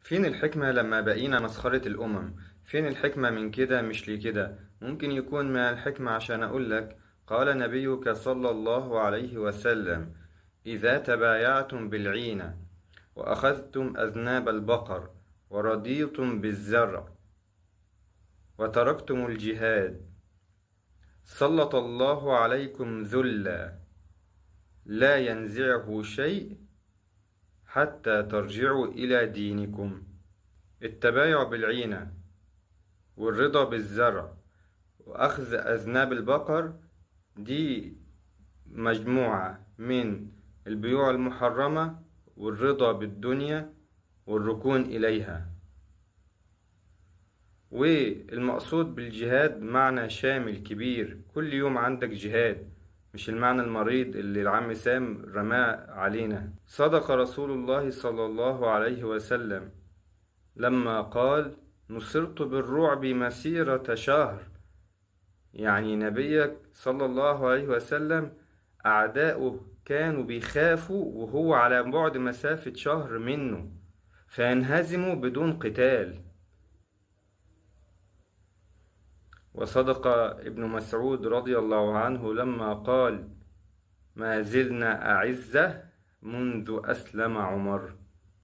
فين الحكمة لما بقينا مسخرة الأمم؟ فين الحكمة من كده مش لكده؟ ممكن يكون من الحكمة عشان أقولك قال نبيك صلى الله عليه وسلم: إذا تبايعتم بالعينة وأخذتم أذناب البقر ورضيتم بالزرع وتركتم الجهاد سلط الله عليكم ذلا لا ينزعه شيء حتى ترجعوا إلى دينكم. التبايع بالعينة والرضا بالزرع وأخذ أذناب البقر دي مجموعة من البيوع المحرمة والرضا بالدنيا والركون إليها. والمقصود بالجهاد معنى شامل كبير، كل يوم عندك جهاد، مش المعنى المريض اللي العم سام رماه علينا. صدق رسول الله صلى الله عليه وسلم لما قال: نصرت بالرعب مسيرة شهر. يعني نبيك صلى الله عليه وسلم أعداؤه كانوا بيخافوا وهو على بعد مسافة شهر منه، فينهزموا بدون قتال. وصدق ابن مسعود رضي الله عنه لما قال: ما زلنا أعزة منذ أسلم عمر.